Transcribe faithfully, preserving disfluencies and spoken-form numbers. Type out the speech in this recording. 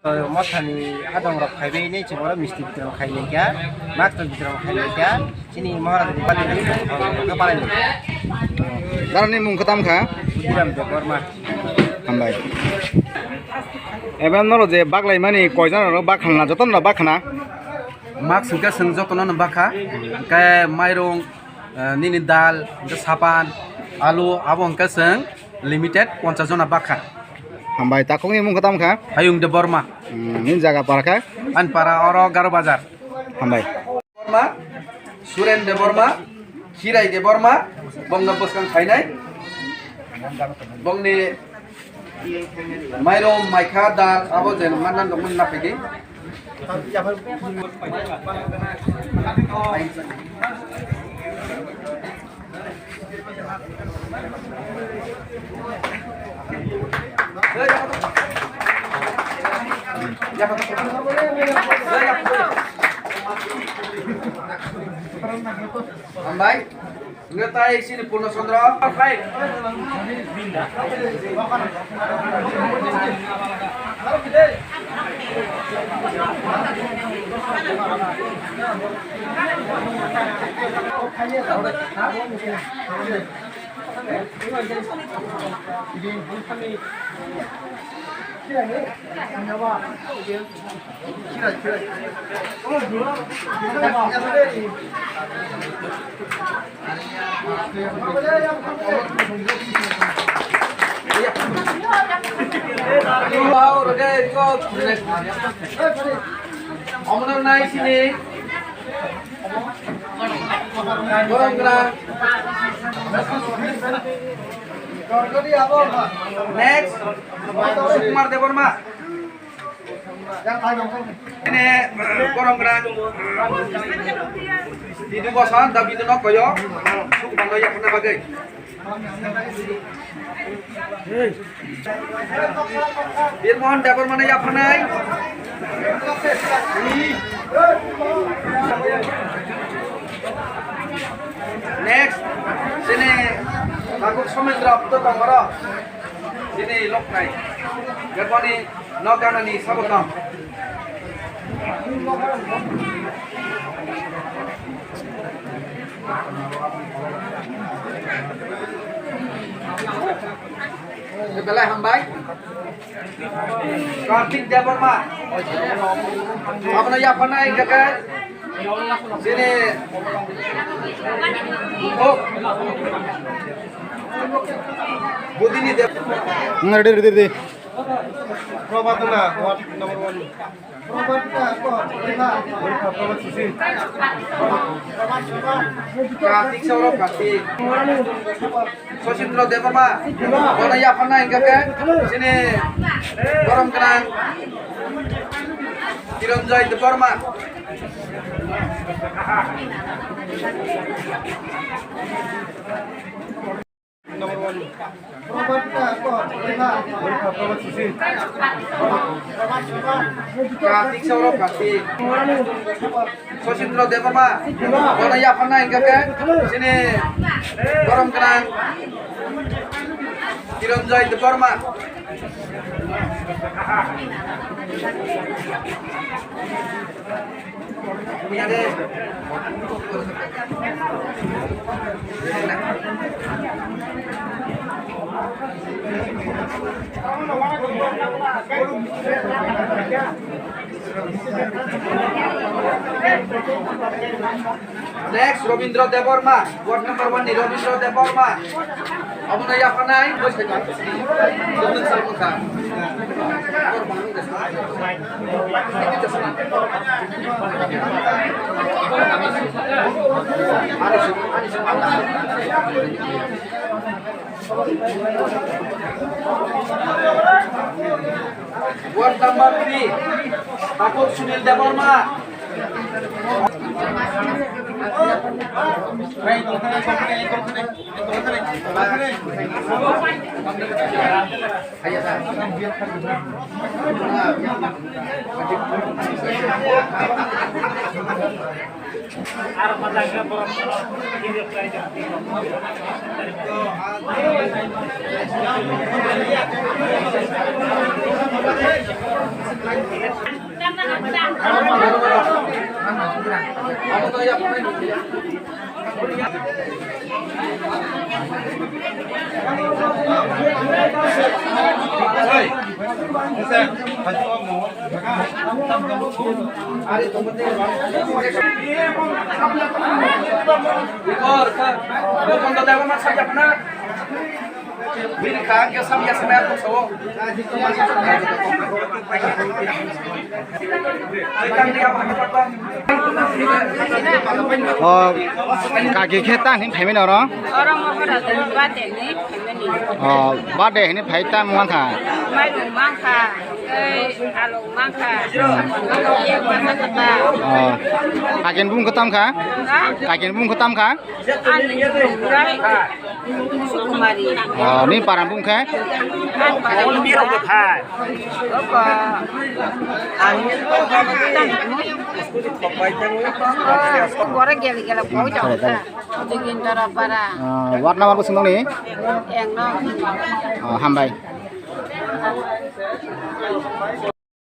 Mothani hadong rok phaibai ni chwng oro misti bwtwrang khai lai kha, master bwtwrang khai lai kha, chini Maharaj ni pati ni palai lai kha. Darani mung kwtam kha? Budhiram Debbarma. Hambai. Ebe noro je baklai mani koijan rok bakhan na, joto no bakhan na? Mask hwnkhe chwng jotono no bakha, hwnkhe mairung, eh, nini dal, hwnkhe sapan, alu, abo hwnkhe chwng limited ponchas jona bakha. Hambai, takhukni mung kwtam kha? Hayung Debbarma. Hmm, nini jaga para kha? Ani para oro Garo Bazar. Hambai. Debbarma, Suren Debbarma, Khirai Debbarma, bongno bwskang khainai. Bongni mairum, maikha, dal, abo je manna dongmani naphidi. Hambai. Ngetai sini Purno Chandra. Omono nai sini. Borok gra. Next, Sukumar Debbarma. Ini borok gra. Bidu bosan, da bidu nok koyo. Sukumar lo yapna bagai. Bir Mohan Debbarmano yapharnai. Next, sini Thakur Somendra Apto Tongoro. Sini Loknai. Debbarmani nok ganani sabo tong. Belai hambai. Kartik Debbarma. Abono yapharnai hingkha khe. Sini. Oh. Budini Deb. Ready, ready, ready. Probadona, what number one? Kartik Saurabh Kartik. Sosindro Debbarma. Bono yapharnai hingkha khe sini borom gwnang Kiranjoy Debbarma. Kartik Saurabh Kartik. Sosindro Debbarma. Bono yapharnai hingkha khe sini borom gwnang Kiranjoy Debbarma. Next, Robindra Debbarma, ward number one ni Robindra Debbarma. Abono yapharnai, bwsai kha. Dobnung sal mungkha. Ward number three, Thakur Sunil Debbarma. O kaki khe tang hin phaimani oro? Oro mo hora de bate ni phaimani. O bate hini phai tang mangkha. Mairum mangkha, tei along mangkha. Eko mangkha kata. O kakin bung khe tam kha? Ha? Kakin bung khe tam kha? Ani bung rai. Sukumari. O ni param bung khe? An param bung khe. Opa. Ang bore gele gele boi jao ta. Jigin dara para. Ah, ward number bwswk nokni? Eng no. Ah, hambai.